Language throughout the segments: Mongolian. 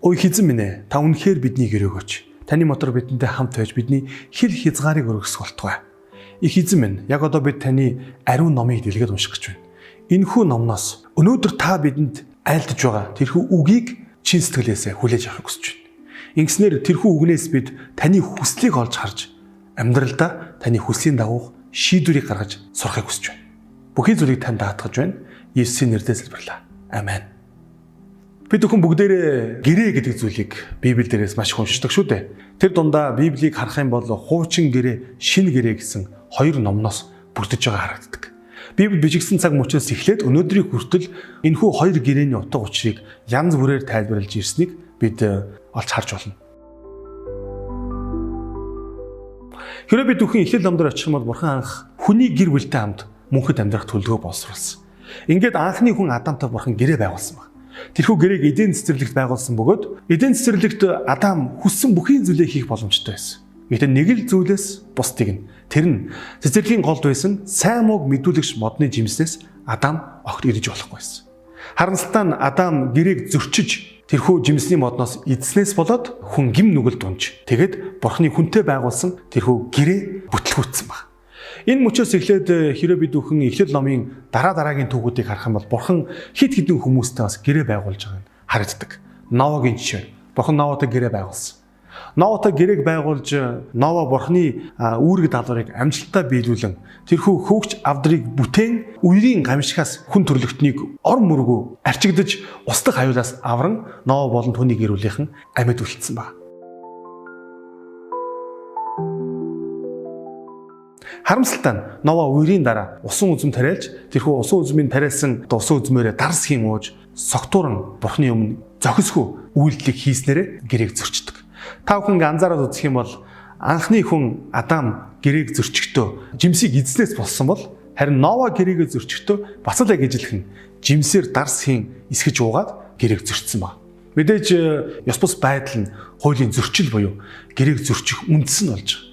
Ой хизэн минь ээ, та үнэхээр бидний гэрөөгөөч. Таны мотор бидэнтэй хамт байж бидний хил хязгаарыг өргөсөх болтугай. Их эзэн минь, яг одоо бид таны ариун номыг дэлгээд унших гэж байна. Энэхүү номноос өнөөдөр та бидэнд айлдж байгаа тэрхүү үгийг чин сэтгэлээсээ хүлээж авахыг хүсэж байна. Ингэснээр тэрхүү үгнээс бид таны хүслийг олж харж амьдралдаа таны хүслийн дагуух шийдвэрийг гаргаж сурахыг хүсэж байна. Бүхий зүйлийг танд даатгаж байна. Есүсийн нэрээр залбирлаа. Амен. Бид бүхэн бүгдээрээ гэрээ гэдэг зүйлийг Библи дээрээс маш их уншдаг шүү дээ. Тэр дундаа Библийг харах юм бол хуучин гэрээ, шинэ гэрээ гэсэн хоёр номноос бүрдэж байгаа харагддаг. Библи бичигдсэн цаг мөчөөс эхлээд өнөөдрийг хүртэл энэхүү хоёр гэрээний утга учирыг янз бүрээр тайлбарлаж ирснийг бид олж харж байна. Хэрвээ бид бүхэн Эхлэл номдор очих юм бол Бурхан анх хүний гэр бүлтэй хамт мөнхөд амьдрах төлөвлөгөө боловсруулсан. Ингээд анхны хүн Адамтай Бурхан гэрээ байгуулсан баг. Тэрхүү гэрээг Эден цэцэрлэгт байгуулсан бөгөөд Эден цэцэрлэгт Адам хүссэн бүхий зүйлээ хийх боломжтой байсан. Гэхдээ нэг л зүйлээс бусдыг нь тэр нь цэцэрлэгийн голд байсан сайн мууг мэдүүлэгч модны жимснээс Адам огт ирж болохгүй байсан. Харамсалтай нь Адам гэрээг зөрчиж тэрхүү жимсний модноос идснээс болоод хүн гим нүгэл дунж тэгээд Бурхны хүнтэй байгуулсан тэрхүү гэрээ бүтлгүүцсэн баг. Энэ мөчөөс эхлээд хэрвээ бид бүхэн Эхлэл номын дараа дараагийн түүхүүдийг харах юм бол Бурхан хит хитэн хүмүүстэй бас гэрээ байгуулж байгааг нь харагддаг. Новагийн жишээ. Бурхан Новатай гэрээ байгуулсан. Новатай гэрээг байгуулж Нова Бурханы үүрэг даалгаврыг амжилттай биелүүлэн тэрхүү хөөгч авдрыг бүтээн үерийн гамшигаас хүн төрлөختнийг ор мөргөө арчигдаж устдах аюулаас авран Нова болон түүний гэр бүлийнхэн амьд үлдсэн баг. Харамсалтай нь Нова үерийн дараа усан үзэм тариалж тэрхүү усан үзмийн тариалсан усан үзмээрээ дарс хийн ууж согтууран Бурхны өмнө зохисгүй үйлдэлийг хийснээрээ гэрээг зөрчдөг. Та бүхэн анзаараад үзэх юм бол анхны хүн Адам гэрээг зөрчихдөө жимсийг эзнээс болсон бол харин Нова гэрээгээ зөрчихдөө бас л яг ижилхэн жимсээр дарс хийн эсгэж уугаад гэрээг зөрчсөн баг. Мэдээж ёс бус байдал нь хуулийн зөрчил буюу гэрээг зөрчих үндэс нь болж байгаа.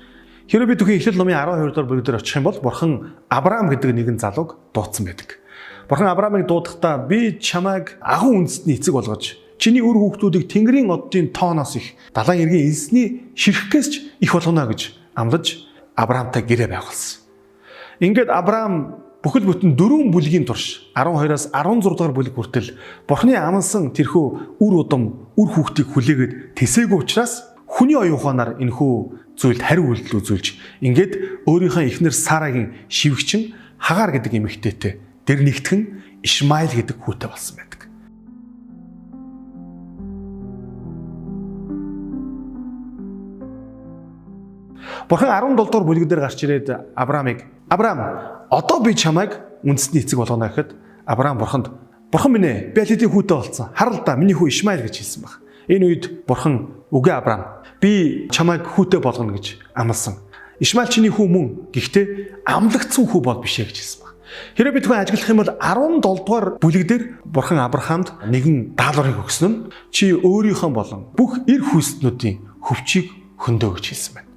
Хэрвээ бид бүхэн Эхлэл номын 12 дугаар бүлэг дээр очих юм бол Бурхан Авраам гэдэг нэгэн залууг дуудсан байдаг. Бурхан Авраамыг дуудахдаа би чамайг агуу үндэстний эцэг болгож чиний үр хүүхдүүдийг Тэнгэрийн оддын тооноос их далайн эргийн элсний ширхгээс ч их болгоно гэж амлаж Авраамтай гэрээ байгуулсан. Ингээд Авраам бүхэл бүтэн дөрвөн бүлгийн турш 12-аас 16 дугаар бүлэг хүртэл Бурханы амласан тэрхүү үр удам үр хүүхдийг хүлээгээд тэсээгүй учраас хүний оюун ухаанаар энэхүү зүйлд хариу үйлдэл үзүүлж ингээд өөрийнхөө эхнэр Сарагийн шивгчин Хагаар гэдэг эмэгтэйтэй дэр нэгтгэн Ишмаил гэдэг хүүтэй болсон байдаг. Бурхан 17 дугаар бүлэг дээр гарч ирээд Авраамыг Авраам одоо би чамайг үндэстний эцэг болгоно гэхэд Авраам Бурханд Бурхан минь ээ би аль хэдийн хүүтэй болсон. Хар л да миний хүү Ишмаил гэж хэлсэн баг. Энэ үед Бурхан үгүй Авраам би чамайг хүүтэй болгоно гэж амласан. Ишмаил чиний хүү мөн гэхдээ амлагдсан хүү бол биш ээ гэж хэлсэн баг. Хэрвээ бид хүн ажиглах юм бол 17 дугаар бүлэг дээр Бурхан Авраамд нэгэн даалгаврыг өгсөн нь чи өөрийнхөө болон бүх эр хүүснүүдийн хөвчийг хөндөө гэж хэлсэн байна.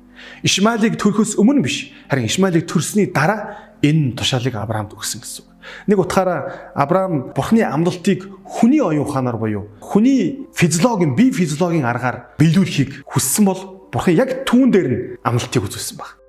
Ишмаилыг төрөхөөс өмнө биш харин Ишмаилыг төрсний дараа энэ тушаалыг Авраамд өгсөн гэсэн үг. Нэг утгаараа Авраам Бурхны амлалтыг хүний оюун ухаанаар буюу хүний физиологийн бие физиологийн аргаар биелүүлэхийг хүссэн бол Бурхан яг түүн дээр нь амлалтыг үзүүлсэн баг.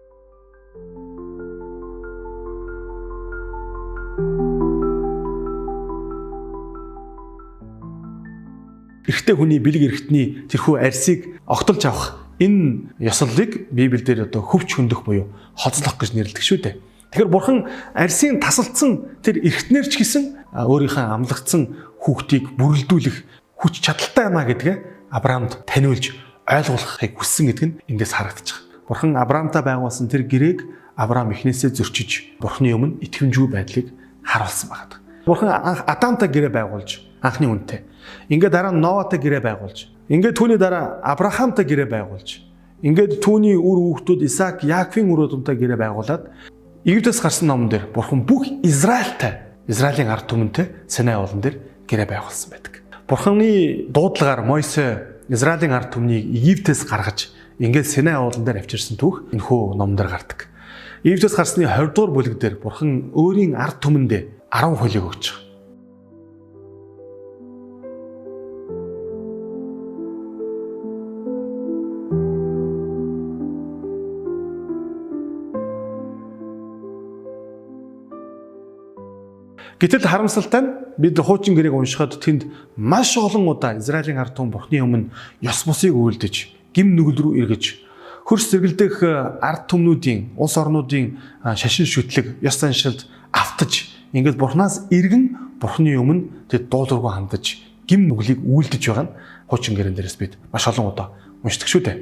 Эрэгтэй хүний бэлэг эрэгтний тэрхүү арьсыг огтолж авах энэ ёслолыг Библиэлд одоо хөвч хөндөх буюу хоцлох гэж нэрлэдэг шүү дээ. Тэгэхээр Бурхан арьсыг тасалдсан тэр эргэтнэр ч гэсэн өөрийнхөө амлагдсан хүүхдийг бүрэлдүүлэх хүч чадалтай юм а гэдгээ Авраамд таниулж ойлгуулахыг хүссэн гэдэг нь эндээс харагдаж байгаа. Бурхан Авраамтай байгуулсан тэр гэрээг Авраам эхнээсээ зөрчиж Бурханы өмнө итгэмжгүй байдлыг харуулсан байна. Бурхан анх Адамтай гэрээ байгуулж анхны үнтэй. Ингээд дараа нь Новатай гэрээ байгуулж, ингээд түүний дараа Авраамтай гэрээ байгуулж, ингээд түүний үр хүүхдүүд Исаак, Яаковын үр удамтай гэрээ байгуулад Египтээс гарсан номон дээр Бурхан бүх Израильтай, Израилийн ард түмэнтэй Синай уулан дээр гэрээ байгуулсан байдаг. Бурханы дуудлагаар Мойсе Израилийн ард түмнийг Египтээс гаргаж ингээд Синай уулан дээр авчирсан түүх энэхүү номон дээр гардаг. Египтээс гарсны 20 дугаар бүлэг дээр Бурхан өөрийн ард түмэндээ 10 хуулийг өгч байгаа. Гэтэл харамсалтай нь бид хуучин гэрээг уншихад тэнд маш олон удаа Израилийн ард түмэн Бурхны өмнө ёс бусыг үйлдэж, гим нүгэл рүү эргэж, хөрс зэрэгэлдэх ард түмнүүдийн, улс орнуудын шашин шүтлэг, ёс заншилд автаж, ингээд Бурханаас эргэн Бурхны өмнө тэд дуулуургүй хандаж, гим нүглийг үйлдэж байгаа нь хуучин гэрээн дээрээс бид маш олон удаа уншдаг шүү дээ.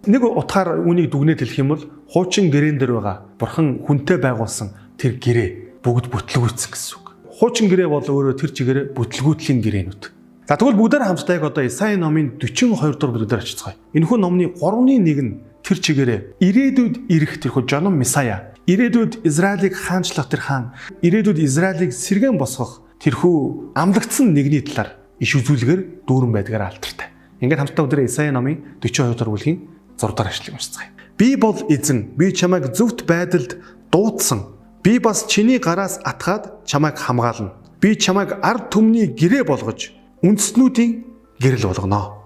Нэг утгаар үүнийг дүгнээд хэлэх юм бол хуучин гэрээн дээр байгаа Бурхан хүнтэй байгуулсан тэр гэрээ бүгд бүтлгүүцсэн гэсэн үг. Хуучин гэрээ бол өөрөө тэр чигээр бүтлгүүтлийн гэрээнүүд. За тэгвэл бүгдээр хамтдаа яг одоо Исаи номын 42 дугаар бүлэг дээр очицгаая. Энэхүү номны 3-ны 1 нь тэр чигээрээ ирээдүйд ирэх тэрхүү Жонон Месая, ирээдүйд Израилийг хаанчлах тэр хаан, ирээдүйд Израилийг сэргээн босгох тэрхүү амлагдсан нэгний талаар иш үзүүлгээр дүүрэн байдгаар алдартай. Ингээд хамтдаа өдрөө Исаи номын 42 дугаар бүлгийн 6 дугаар эшлэгийг уншицгаая. Би бол эзэн, би чамайг зөвхт байдалд дуудсан. Би бас чиний гараас атгаад чамайг хамгаална. Би чамайг ард түмний гэрээ болгож үндэстнүүдийн гэрэл болгоно.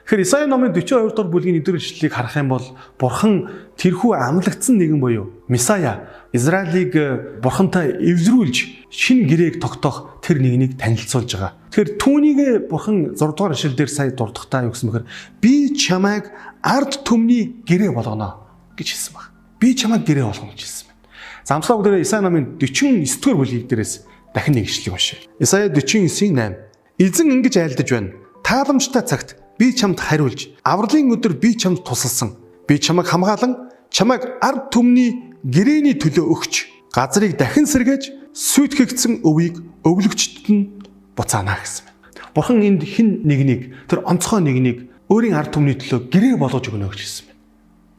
Тэгэхээр Исаи номын 42 дугаар бүлгийн 1-р ишлэлийг харах юм бол Бурхан тэрхүү амлагдсан нэгэн буюу Месая Израилийг Бурхантай эвлэрүүлж шинэ гэрээг тогтоох тэр нэгнийг танилцуулж байгаа. Тэгэхээр түүнийг Бурхан 6 дугаар ишлэл дээр сая дурдахдаа юу гэсэн бэхээр би чамайг ард түмний гэрээ болгоно гэж хэлсэн баг. Би чамайг гэрээ болгоно гэж хэлсэн байна. За амслаа бүгдээрээ Исаи номын 49 дугаар бүлгийг дээрээс дахин нэг ишлэлийг уншъя. Исаи 49:8. Эзэн ингэж айлдаж байна. Тааламжтай цагт би чамд хариулж, авралын өдөр би чамд тусалсан. Би чамайг хамгаалан, чамайг ард түмний гэрээний төлөө өгч, газрыг дахин сэргээж, сүйтгэгдсэн өвийг өвлөгчдөд нь буцаана гэсэн байна. Бурхан энд хэн нэгнийг, тэр онцгой нэгнийг өөрийн ард түмний төлөө гэрээ болгож өгнө гэж хэлсэн байна.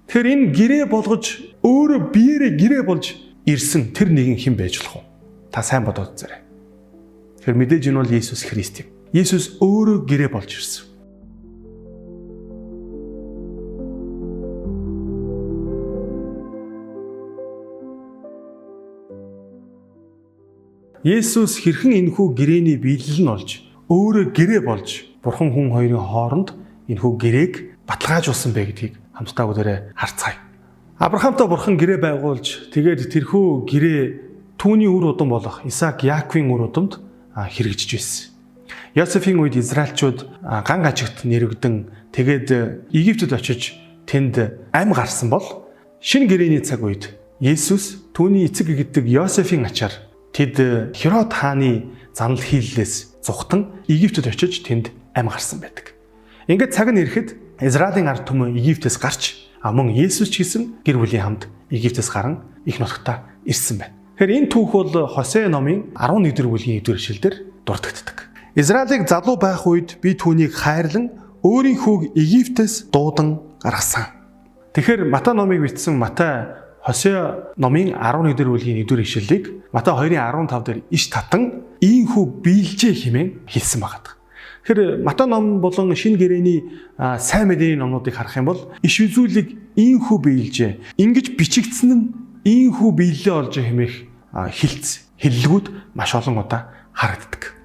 Тэгэхээр энэ гэрээ болгож өөрөө биеэрээ гэрээ болж ирсэн тэр нэгэн хэн байж болох вэ? Та сайн бодоод үзээрэй. Тэгэхээр мэдээж энэ бол Есүс Христ юм. Есүс өөрөө гэрээ болж ирсэн. Есүс хэрхэн энэхүү гэрээний биелэл нь болж өөрөө гэрээ болж Бурхан хүн хоёрын хооронд энэхүү гэрээг баталгаажуулсан бэ гэдгийг хамтдаа бүгдээрээ харцгаая. Авраамтай Бурхан гэрээ байгуулж тэгээд тэрхүү гэрээ түүний үр удам болох Исаак Яаковын үр удамд хэрэгжиж байсан. Йосефийн үед Израильчууд ган гажигт нэрвэгдэн тэгээд Египтэд очиж тэнд ам гарсан бол шинэ гэрээний цаг үед Есүс түүний эцэг гэдэг Йосефийн ачаар тэд Херод хааны занал хийллээс зүхтан Египтэд очиж тэнд ам гарсан байдаг. Ингээд цаг нь ирэхэд Израилийн ард түмэн Египтээс гарч мөн Есүс ч гэсэн гэр бүлийн хамт Египтээс гаран их нутагта ирсэн байна. Тэгэхээр энэ түүх бол Хосе номын 11 дэх бүлгийн 1-р ишлэлдэр дурддагддаг. Израилийг залуу байх үед би түүнийг хайрлан өөрийн хүүг Египтээс дуудан гаргасан. Тэгэхээр Матай номыг бичсэн Матай Хосе номын 11 дэх бүлгийн 1-р ишлэлийг Матай 2:15 дээр иш татан ийхүү биелжээ хэмээн хэлсэн байгаа. Тэгэхээр Матай ном болон шинэ гэрээний сайн мэдээний номнуудыг харах юм бол иш үзүүлэг ийхүү биелжээ. Ингэж бичигдсэн нь ийхүү биелэлээ олж хэмээх хилц хэллэгүүд маш олон удаа харагддаг.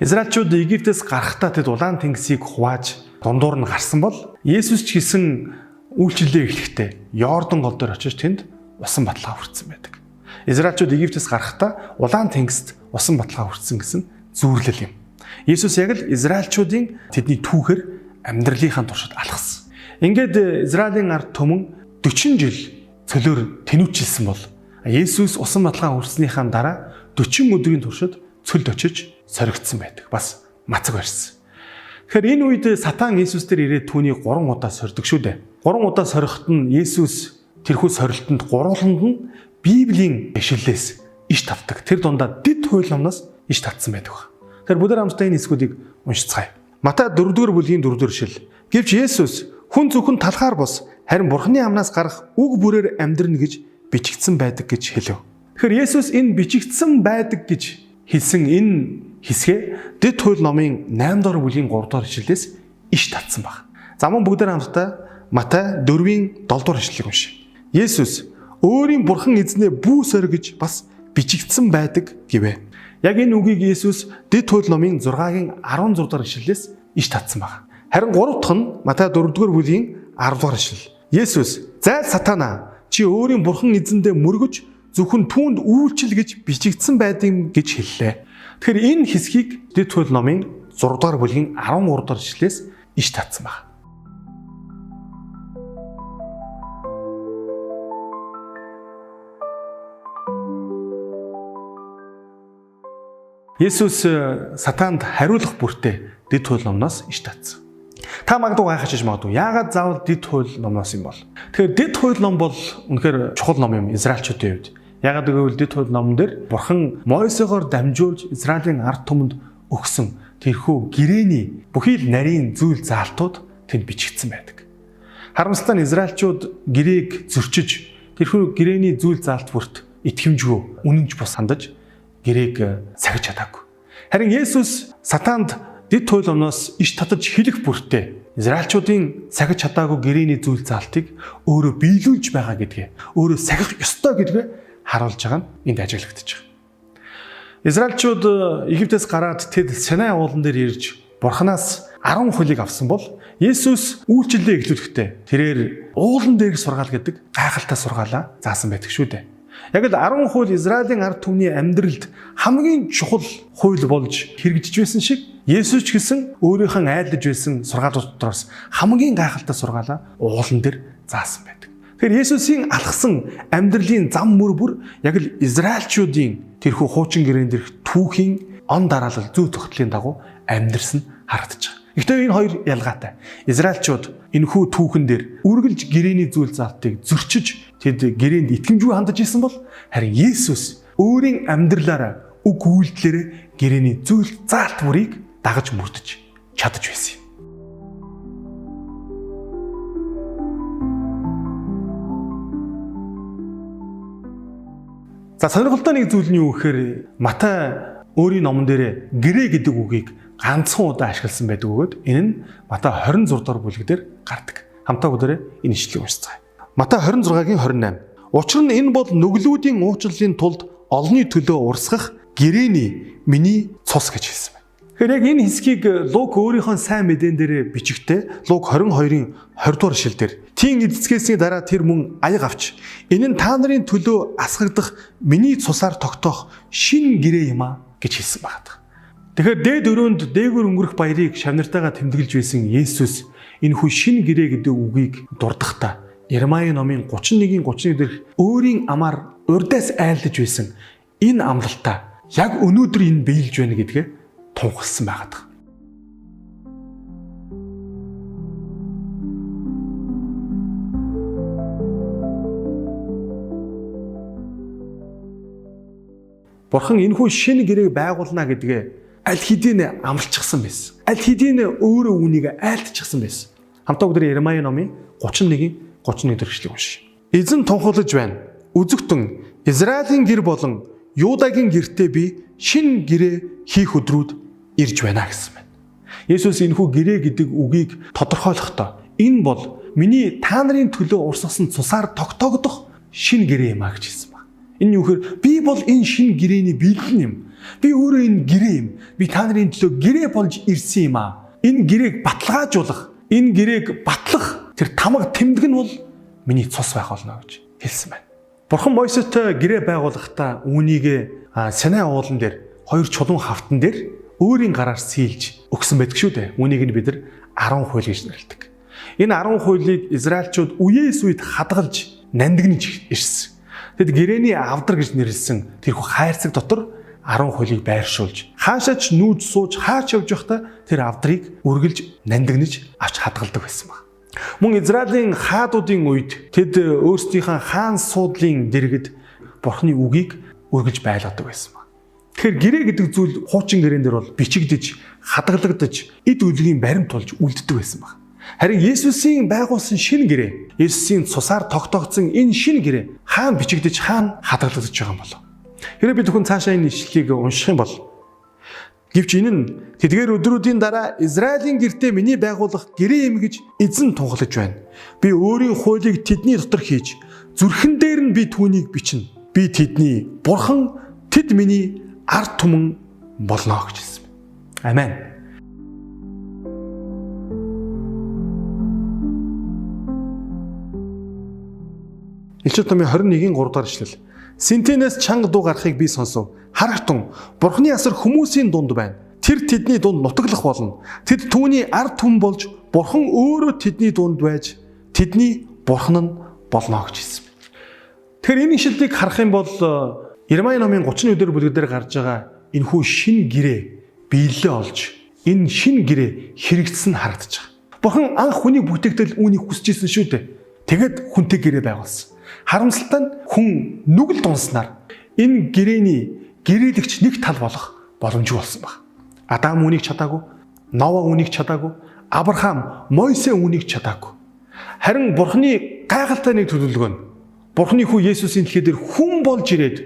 Израильчууд Египтээс гарахдаа тэд улаан тэнгисийг хувааж дундуур нь гарсан бол Есүс ч гэсэн үйлчлэлээ эхлэхдээ Йордан гол дээр очиж тэнд усан баталгаа хүртсэн байдаг. Израильчууд Египтээс гарахдаа улаан тэнгист усан баталгаа хүртсэн гэсэн зүүрлэл юм. Есүс яг л Израильчуудын тэдний түүхээр амьдралынхаа туршид алхсан. Ингээд Израилийн ард түмэн 40 жил цөлөөр тэнүүчилсэн бол Есүс усан баталгаа хүртснийхаа дараа 40 өдрийн туршид цөлд очиж соригдсан байдаг. Бас мацаг барьсан. Тэгэхээр энэ үед сатан Есүс дээр ирээд түүнийг 3 удаа сордог шүү дээ. 3 удаа сориход нь Есүс тэрхүү сорилтонд гурвууланд нь Библийн ишлэлээс иш татдаг. Тэр дундаа дэд хууль номноос иш татсан байдаг. Тэгэхээр бүгд хамтдаа энэ хэсгүүдийг уншицгаая. Матай 4-р бүлгийн 4-р ишлэл. Гэвч Есүс хүн зөвхөн талхаар бус харин Бурхны амнаас гарах үг бүрээр амьдрна гэж бичигдсэн байдаг гэж хэлв. Тэгэхээр Есүс энэ бичигдсэн байдаг гэж хэлсэн энэ хэсгээ дэд хууль номын 8 дугаар бүлгийн 3 дугаар ишлэлээс иш татсан баг. За мөн бүгдээр хамтдаа Матай 4-ийн 7 дугаар ишлэлийг уншъя. Есүс өөрийн бурхан эзнээ бүү сорь гэж бас бичигдсэн байдаг гэвэ. Яг энэ үгийг Есүс дэд хууль номын 6-гийн 16 дугаар ишлэлээс иш татсан баг. Харин 3 дахь нь Матай 4-р бүлгийн 10 дугаар ишлэл. Есүс "Зайл сатанаа, чи өөрийн бурхан эзэндээ мөргөж Зөвхөн түүнд үйлчил гэж бичигдсэн байдаг гэж хэллээ. Тэгэхээр энэ хэсгийг Дэд хууль номын 6 дугаар бүлгийн 13 дугаар ишлэлээс иш татсан байна. Есүс сатаанд хариулах бүртээ Дэд хууль номноос иш татсан. Та магадгүй гайхаж магадгүй. Яагаад заавал Дэд хууль номноос юм бол? Тэгэхээр Дэд хууль ном бол үнэхээр чухал ном юм Израильчуудын хувьд. Яагаад гэвэл Дэд хууль номон дээр Бурхан Мойсегоор дамжуулж Израилийн ард түмэнд өгсөн тэрхүү гэрээний бүхий л нарийн зүйл заалтууд тэнд бичигдсэн байдаг. Харамсалтай нь Израильчууд гэрээг зөрчиж тэрхүү гэрээний зүйл заалт бүрт итгэмжгүй үнэнч бус хандаж гэрээг сахиж чадаагүй. Харин Есүс сатаанд Дэд хууль номноос иш татаж хэлэх бүртээ Израильчуудын сахиж чадаагүй гэрээний зүйл заалтыг өөрөө биелүүлж байгаа гэдгээ, өөрөө сахих ёстой гэдгээ харуулж байгаа нь энд ажиглагдаж байгаа. Израильчууд Египтээс гараад тэд Синай уулан дээр ирж Бурханаас 10 хуулийг авсан бол Есүс үйлчлэлээ эхлүүлэхдээ тэрээр уулан дээрх сургаал гэдэг гайхалтай сургаалаа заасан байдаг шүү дээ. Яг л 10 хууль Израилийн ард түмний амьдралд хамгийн чухал хууль болж хэрэгжиж байсан шиг Есүс ч гэсэн өөрийнхөө айлдаж байсан сургаалууд дотроос хамгийн гайхалтай сургаалаа уулан дээр заасан байдаг. Тэгэхээр Есүсийн алхсан амьдралын зам мөр бүр яг л Израильчуудын тэрхүү хуучин гэрээн дээрх түүхийн он дараалал зүй тогтлын дагуу амьдрсан харагдаж байгаа. Гэхдээ энэ хоёр ялгаатай. Израильчууд энэхүү түүхэн дээр үргэлж гэрээний зүйл заалтыг зөрчиж тэд гэрээнд итгэмжгүй хандаж исэн бол харин Есүс өөрийн амьдралаараа үг үйлдэлээрээ гэрээний зүйл заалт бүрийг дагаж мөрдөж чадаж байсан юм. За сонирхолтой нэг зүйл нь юу гэхээр Матай өөрийн номон дээр гэрээ гэдэг үгийг ганцхан удаа ашигласан байдаг бөгөөд энэ нь Матай 26 дугаар бүлэг дээр гардаг. Хамтаа бүгдээрээ энэ ишлэлийг уншицгаая. Матай 26-гийн 28. Учир нь энэ бол нүглүүдийн уучлалын тулд олонний төлөө урсгах гэрээний миний цус гэж хэлсэн байна. Тэгэхээр яг энэ хэсгийг Лук өөрийнхөө сайн мэдээн дээр бичгтээ Лук 22-ын 20 дугаар ишлэл дээр тийм эцгээсийн дараа тэр мөн аяг авч энэ нь та нарын төлөө асгагдах миний цусаар тогтоох шин гэрээ юм а гэж хэлсэн байна. Тэгэхээр дээд өрөөнд дээгүүр өнгөрөх баярыг шавнартайгаа тэмдэглэж байсан Есүс энэ хүү шин гэрээ гэдэг үгийг дурдахдаа Ермая номын 31-ийн 31 дээрх өөрийн амаар урдаас айлдаж байсан энэ амлалтаа яг өнөөдөр энэ биелж байна гэдгээ тунхагласан байгаад байна. Бурхан энэхүү шинэ гэрээг байгуулна гэдгээ аль хэдийн амлчихсан байсан. Аль хэдийн өөрөө үүнийг айлтчихсан байсан. Хамтаа бүгд Ермая номын 31-ийн 31 дэх эшлэгийг уншъя. Эзэн тунхаглаж байна. Үзэгтэн Израилийн гэр болон Юдагийн гэртээ би шинэ гэрээ хийх өдрүүд ирж байна гэсэн байна. Есүс энэхүү гэрээ гэдэг үгийг тодорхойлохдоо энэ бол миний та нарын төлөө урсгасан цусаар тогтоогдох шинэ гэрээ юм а гэж хэлсэн байна. Энэ юу гэхээр би бол энэ шинэ гэрээний бэлэн юм. Би өөрөө энэ гэрээ юм. Би та нарын төлөө гэрээ болж ирсэн юм а. Энэ гэрээг баталгаажуулах, энэ гэрээг батлах тэр тамга тэмдэг нь бол миний цус байх болно гэж хэлсэн байна. Бурхан Мойсетой гэрээ байгуулахдаа үүнийг Синай уулан дээр хоёр чулуун хавтан дээр өөрийн гараар сийлж өгсөн байдаг шүү дээ. Үүнийг нь бид нар 10 хууль гэж нэрлэдэг. Энэ 10 хуулийг Израильчууд үеэс үед хадгалж нандинж ирсэн. Тэд гэрээний авдар гэж нэрлэсэн тэрхүү хайрцаг дотор 10 хуулийг байршуулж хаашаа ч нүүж сууж хаач явж байхдаа тэр авдрыг үргэлж нандинж авч хадгалдаг байсан баг. Мөн Израилийн хаадуудын үед тэд өөрсдийнхээ хаан суудлын дэргэд Бурхны үгийг үргэлж байлгадаг байсан баг. Тэгэхээр гэрээ гэдэг зүйл хуучин гэрээн дээр бол бичигдэж, хадгалагдаж, эд үлгийн баримт болж үлддэг байсан баг. Харин Есүсийн байгуулсан шинэ гэрээ, Есүсийн цусаар тогтоогдсон энэ шинэ гэрээ хаана бичигдэж, хаана хадгалагдаж байгаа юм болов? Хэрэв бид бүхэн цаашаа энэ ишлэлийг унших юм бол гэвч энэ нь тэдгээр өдрүүдийн дараа Израилийн гэртээ миний байгуулах гэрээ юм гэж эзэн тунхаглаж байна. Би өөрийн хуулийг тэдний дотор хийж, зүрхэн дээр нь би түүнийг бичнэ. Би тэдний бурхан, тэд миний ард түмэн болно гэж хэлсэн. Амен. Илчил номын 21-ийн 3 дугаар ишлэл. Синтенээс чанга дуу гарахыг би сонсов. Харагтун, Бурхны асар хүмүүсийн дунд байна. Тэр тэдний дунд нутаглах болно. Тэд түүний ард түмэн болж, Бурхан өөрөө тэдний дунд байж, тэдний Бурхан нь болно гэж хэлсэн. Тэгэхээр энэ ишлэлийг харах юм бол Иремья номын 31 дэх бүлэг дээр гарч байгаа энэхүү шинэ гэрээ биелэлээ олж, энэ шинэ гэрээ хэрэгжсэн харагдаж байгаа. Бурхан анх хүнийг бүтээхдээ үүнийг хүсэж исэн шүү дээ. Тэгээд хүнтэй гэрээ байгуулсан. Харамсалтай нь хүн нүгэл дунснаар энэ гэрээний гэрээлэгч нэг тал болох боломжгүй болсон баг. Адам үүнийг чадаагүй, Нова үүнийг чадаагүй, Авраам, Мойсе үүнийг чадаагүй. Харин Бурханы гайхалтай нэг төлөвлөгөө нь Бурханы хүү Есүсийн дэлхий дээр хүн болж ирээд,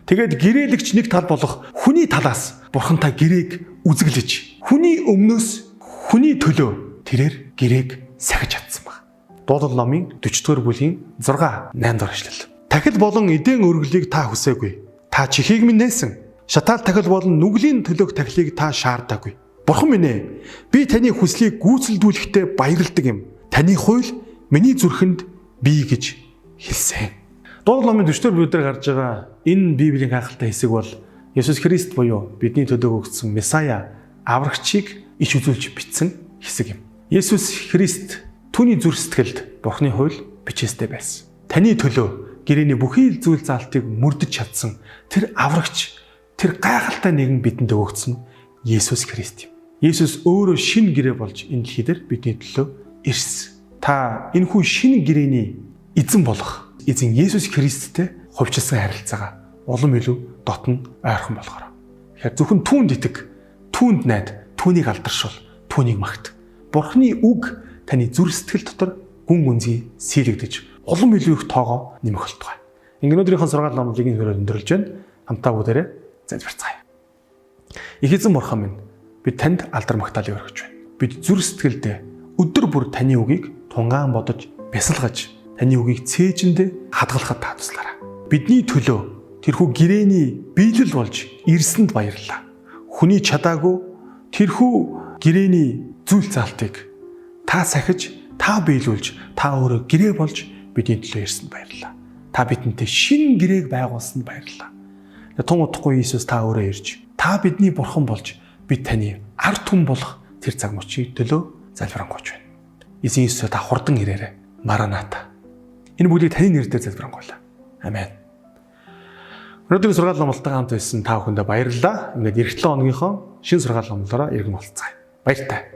тэгээд гэрээлэгч нэг тал болох хүний талаас Бурхантай гэрээг үзэглэж, хүний өмнөөс хүний төлөө тэрээр гэрээг сахиж чадсан баг. Дуулал номын 40 дугаар бүлгийн 6 8 дугаар ишлэл. Тахил болон эдэн өргөлийг та хүсээгүй. Та чихийг минь нээсэн. Шатаал тахил болон нүглийн төлөөх тахилыг та шаардаагүй. Бурхан минь ээ, би таны хүслийг гүйцэлдүүлэхдээ баярладаг юм. Таны хууль миний зүрхэнд бий гэж хэлсэн. Дуулал номын 40 дугаар бүлэг дээр гарч байгаа энэ Библийн гайхалтай хэсэг бол Есүс Христ буюу бидний төлөө өгсөн Месая аврагчийг иш үзүүлж бичсэн хэсэг юм. Есүс Христ түүний зүрх сэтгэлд Бурхны хууль бичээстэй байсан. Таны төлөө гэрээний бүхий л зүйл заалтыг мөрдөж чадсан тэр аврагч, тэр гайхалтай нэгэн бидэнд өгөгдсөн Есүс Христ юм. Есүс өөрөө шинэ гэрээ болж энэ дэлхий дээр бидний төлөө ирсэн. Та энэхүү шинэ гэрээний эзэн болох эзэн Есүс Христтэй хувьчилсан харилцаагаа улам илүү дотн ойрхон болгоорой. Тэгэхээр зөвхөн түүнд итэг, түүнд найд, түүнийг алдаршуул, түүнийг магт. Бурхны үг таны зүрх сэтгэл дотор гүн гүнзгий сийлэгдэж улам илүү их тоогоо нэмэх болтугай. Ингээд өнөөдрийнхөө сургаал номлыг энэ хүрээр өндөрлөж байна. Хамтаа бүгдээрээ залбирцгаая. Их эзэн Бурхан минь, бид танд алдар магтаалыг өргөж байна. Бид зүрх сэтгэлдээ өдөр бүр таны үгийг тунгаан бодож, бясалгаж, таны үгийг цээжиндээ хадгалахад та туслаарай. Бидний төлөө тэрхүү гэрээний биелэл болж ирсэнд баярлалаа. Хүний чадаагүй тэрхүү гэрээний зүйл заалтыг та сахиж, та биелүүлж, та өөрөө гэрээ болж бидний төлөө ирсэнд баярлалаа. Та бидэнтэй шинэ гэрээг байгуулсанд баярлалаа. Тун удахгүй Иесус та өөрөө ирж, та бидний бурхан болж, бид таны ард түмэн болох тэр цаг мөчийг төлөө залбирanгуйч байна. Эзэн Иесус, та хурдан ирээрэй. Мараната. Энэ бүлийг таны нэрээр залбирanгуйлаа. Амен. Өнөөдрийн сургаал номлолтойгоо хамт байсан та бүхэндээ баярлалаа. Ингээд ирэх 7 хоногийнхоо шинэ сургаал номлолоороо иргэн уулзацгаая. Баяртай.